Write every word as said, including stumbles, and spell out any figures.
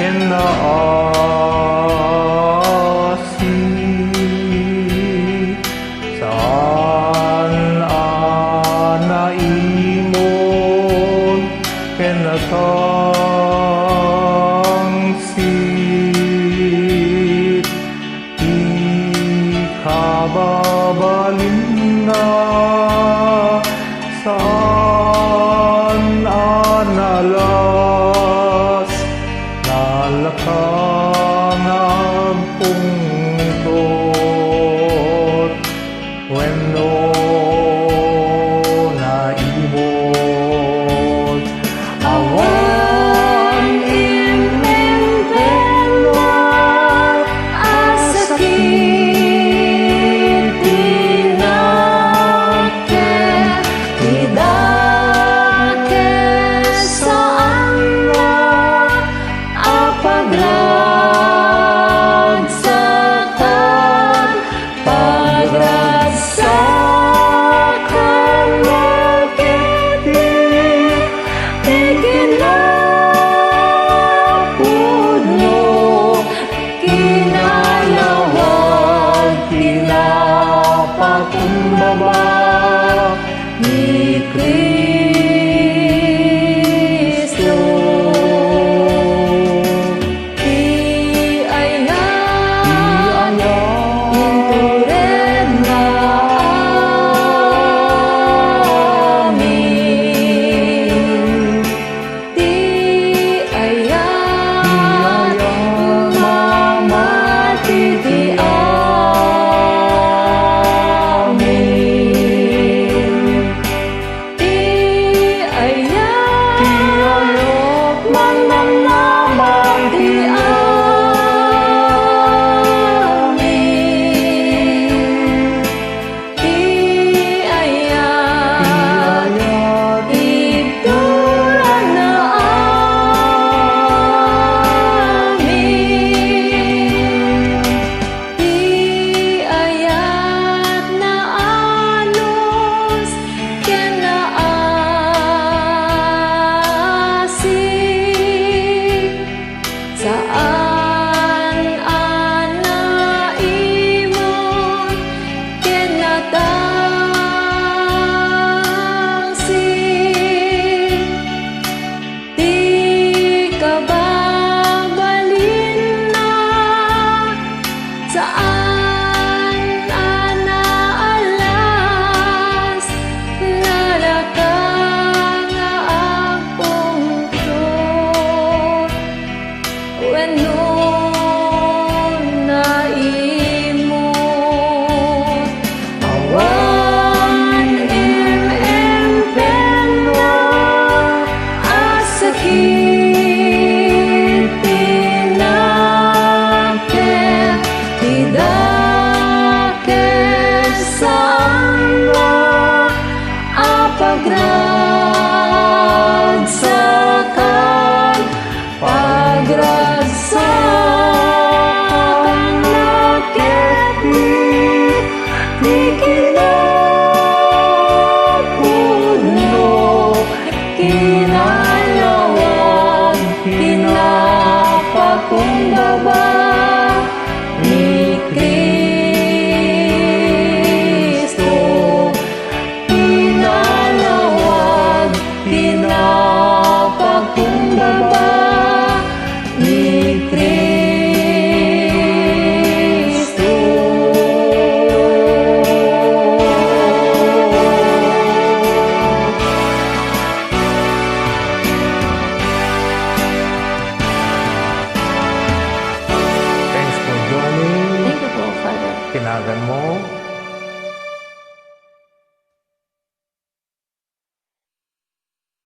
Ken naasi, saan a naimon ken natangsit. Ikababalinna, saan a naalas, nalaka nga agpungtot, wenno naimot. Awan immentenna a sakit ti nakke, ti dakke saan a pagragsakan. Pagragsakan ket ti kinapudno, kinalawag, kinapakumbaba ni Cristo. Ti ayat, ti ayat, intured nga amin. Ti ayat, ti ayat, mamati ti amin. Ti ayat, ti ayat, mannamnama ti amin. Ti ayat, ti ayat, ibturan na amin. Ti ayat naanus ken naasi, saan a naimon ken natangsit. Ti kababalinna, saan a naalas, nalaka nga agpungtot, wenno naimot. Awan immentenna a sakit ti nakke, ti dakke saan a pagragsakan. Pagragsakanna ket ti kinapudno, kinalawag, kinapakumbaba ni Cristo. Kinalawag, kinapakumbaba ni Cristo. Thanks for joining. Thank you po, Father. Tinagan mo.